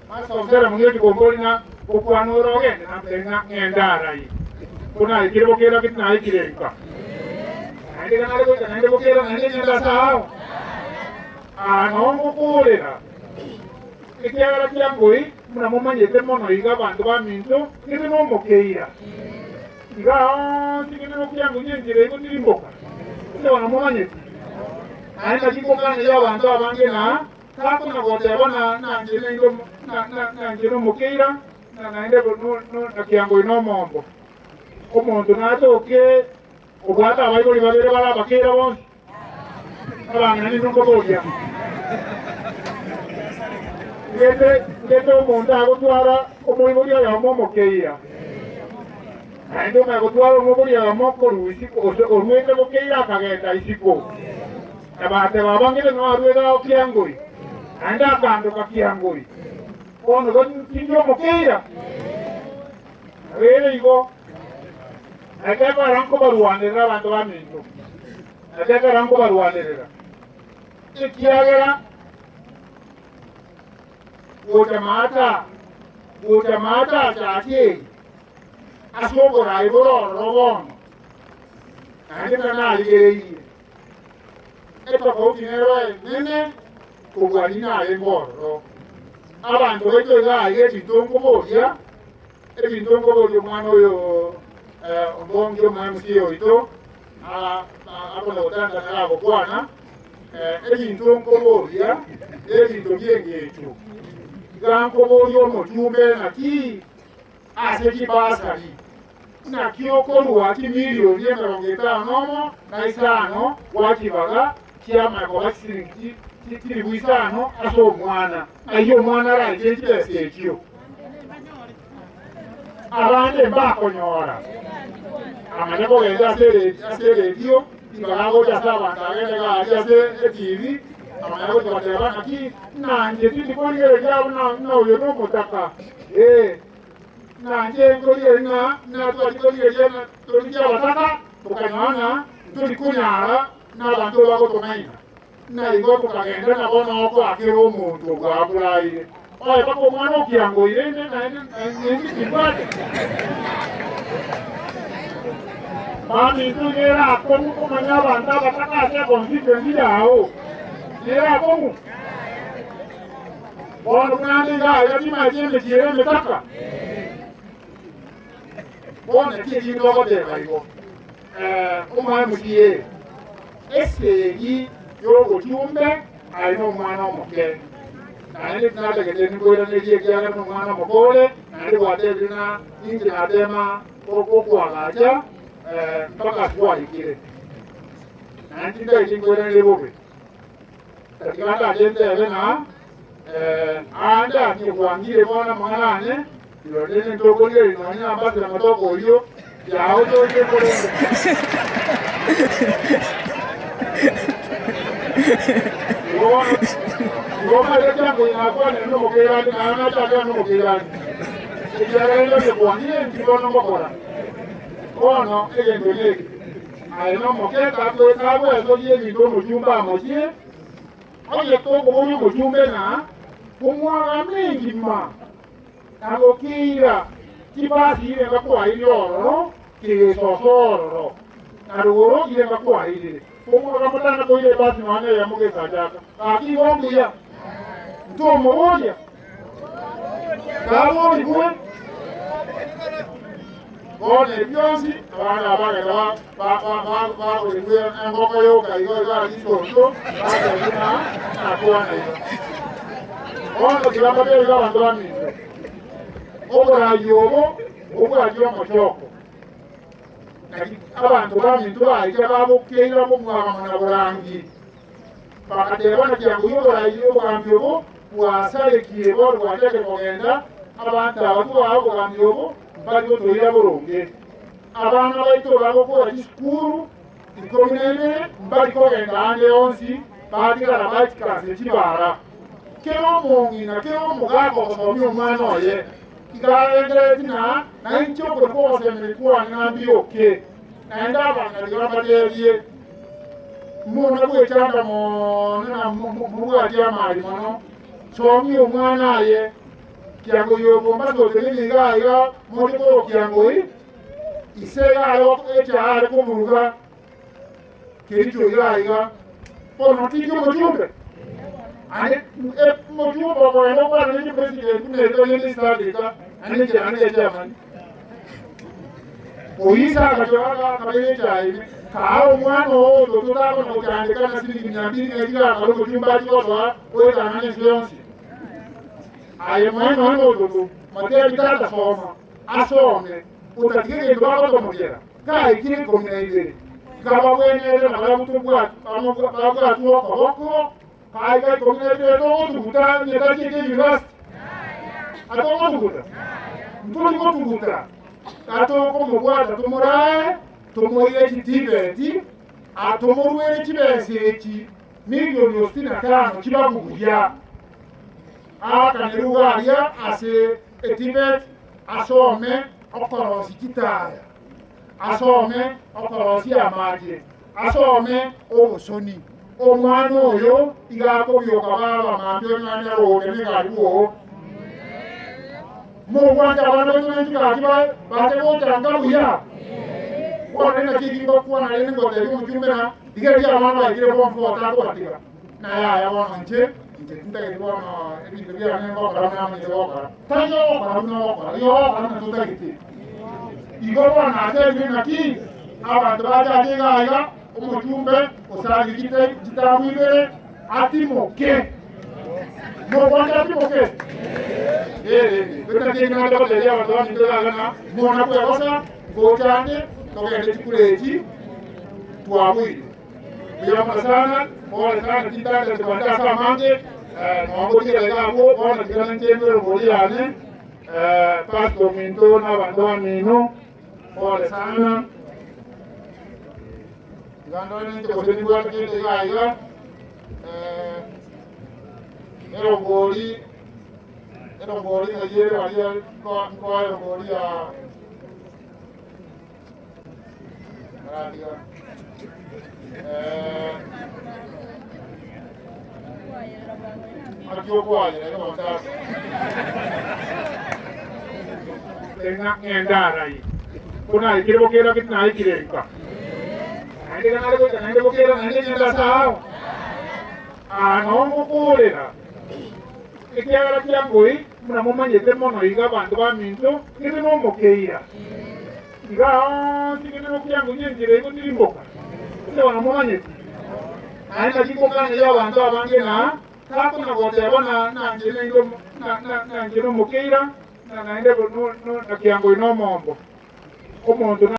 Master Onsara mong'ina ogochi kombori ng'a gokwana ore ogende, namotebia ng'a ng'ende arai. Ko naikire bokera ki tinaikire nka. Naende iga nare goika naende bokera naende ng'ende ase ao. Aa noo ngokoorera, ekiagera kiangoi buna momanyete mono iga abanto baminto, ng'ende nomokeira. Iga onsi ng'ende nokiangoi enchera igo tirimboka, ase bono momanyeti. Naende naki ngokania abanto abange ng'a Takona goteba na nanche naende nanche nomokeira, na naende na kiangoi nomombo. Omonto natoke obwate abaibori babere bare abakeira bonsi, abang'ina ninwe nkoboria. Ngete ngete omonto agotwara omoibori oyomo omokeira, naende omanye gotwara omoibori oyomo korwa isiko gose oruete bokeira akagenda isiko. Na bateba abang'ina ng'a aruere ao kiangoi, naende akandoka kiangoi. Bono igo tindi omokeira? Nabo ere igo, naki ekero nkobarwanerera abanto baminto, naki ekero nkobarwanerera, ekiagera gocha maate aa, gocha maate achake eye, ase oboraai bore ororo bono, naende buna narigereirie. Etofauti nero enene kobua riria narenge ororo. Abanto baito iga aiga ebinto nkoboria, ebinto nkoboria omwana oyo ombongi omo MCA oito akona gotanga nere agokwana, ebinto nkoboria nebinto bi'engencho. Iga nkoboria omochumbe naki ase chibasari Naki okorua chimilioni emerongo etano nomo na isano gwachibaga chiamanya koba chisiringi chilifu isano ase omwana, ayio omwana araiche chibesa echio. Abande mbakonyora amanye kogenda ase eredio, ribaga agocha ase abanto agende gaaria ase etibi, amanye gocha goteba naki nanche tindi korigereria abwo ng'a oyo nomotaka, ee. Nainche nkorigereria ng'a natwachie korigereria ng'a torigie abataka, tokanyora ng'a ntori konyara nabanto bagotong'aina. Na igo tokagenda na bono okoa kera omonto bwaburaire. Oye mpaka omwana okiangoire inde naende naende timbwate. Baminto nere akong'u komanya abanto abataka ase econstituency yao. Nere akong'u. Bono buna ande iga aiga timaeti emechie ere emetaka. Bono naki erinde ogoteba igo? Omoe MCA, esegi y'obochumbe aye nomwana omoke, naende tinatagete nkoiranerie ekiagera nomwana omoke ore, naende gwatebire ng'a inche natema gokoagacha mpaka ase gwaikire, naende tintagete nkoiranerie bobe. Tiga ndache ntebe ng'a aande ase kwangire bono amang'ana ane, rirorio rende ntokorigereria nonya nambasire amatoke oyio, yao toche korende. Igo bono, igo omanyete kiango nakwanire nomokeirani, naye nachakera nomokeirani, ekiagera rende onye kwangire inki bono ngokora? Bono egento neke. Aye nomoke tagwesoria ebinto omochumba amochie, onye tokoboria omochumbe ng'a omwagame engima na gokiira chibasi irenga kwairire ororo kegesoso ororo, na rogoro irenga kwairire. Omwagame otana koira ebasi nonya neyemo gesachaka, gaki igo mbuya, ntomoboria. Baborigwe bono ebi bionsi, abande aba bagenda bagorigwe engoko yoka igo iga risonso, batebie ng'a nakwana iga. Bono tiga mbatebi iga abanto baminto, oboraai obo obwati omochoko, naki abanto baminto baicha babokeira bomwagamo na borangi. Bagateba, Naki ango y'oboraai obogambi obo bwasarekire bono bwachakire kogenda, abanto aba tobaa obogambi obo mbari gotoira boronge. Abana baito bagokora chisukuru ikomi na ibere mbari kogenda ande onsi, batigara baikaranse chibara. Kera omong'ina, kera omogaka ogosomia omwana oye, iga arengereretie ng'a nainche oko nakwo ogosemeria kwane nambioke. Naende abang'ina rirorio mbateebie, Muna gwechanda mono na mobwatie amari mono, somia omwana aye. Kiangoi oyo Mombasa otenene iga iga moche korwa Kiangoi, ise iga are echae are koburuga Kericho iga iga. Bono tindi omochumbe? Ande omochumbe okoenda okwana ne chipresident buna eri bagende East Africa, ande inche naende echairman. Oyio ise agachoka akabeka echae ime, kaa omwana oo oyo totakona gochandeka na siringi mia mbili ng'a echiga akare omochumbe achie gosoa goetang'ana ense yonsi. Aye moe nonya nototo, motebi tata soma, asome, otatiga egento bagotomochera. Gaikire ikomi na ibere, nkabagwenerera na barabwo babwatwe okoboko. Gaika ikomi na ibere togotuguta onye tachiete university. Atogotuguta? Ntori gotuguta, gatokomobwata tomorae, tomoire chitiveti, atomoruere chibesa echi milioni o sitini na tano chibagu buya. Aakanerwe aria ase eTibet asome okorosia chitaya, asome okorosia amache, asome obosoni. Omwana oyo iga akobioka baba mambia onyore nere ogocha negari bwoo. Mogwancha abana baino ne chigari bache gocha nka buya? Bono naki eki ngokwana rende ngotebia omochumbe ng'a rigereria abana baikire form four takobatiga. Na yaya bono inche, inche tintageti bono ebinto biane ngokora buna namanyete gokora. Tari ogokora buna ogokora, igo ogokora buna totagete. Igo bono natebire ng'aki, abanto bachache iga iga, omochumbe osagire chite chitabu ibere, atimoke. Mokwancha atimoke? Ee rende, goika naki nacha gotebia abanto baminto iga iga ng'a mona kwegosa, ngocha ande, togende chikura echi twabuire. Mbuya mono sana, pole sana tintangete kwancha ase amange, nonya ngotigera iga abwo, bono tiga ninche rogori yane, pastor ominto na abanto bamino, pole sana. Tiga ndore ninche gose nimbwate kende iga iga, erongori, erongori ng'ai ere baria nkoa erongori ya. Naikire bokera ki tinaikire nka naende iga nare goika naende bokera naende ng'ende ase ao aa noo ngokoorera ekiagera kiangoi buna momanyete mono iga abanto baminto ng'ende nomokeira. Iga onsi kende nokiangoria enchera egotirimboka, ase bono momanyeti. Naende naki ngokania abanto abange ng'a takona goteba na nanche naende nanche nomokeira, na naende na kiangoi nomombo. Omonto.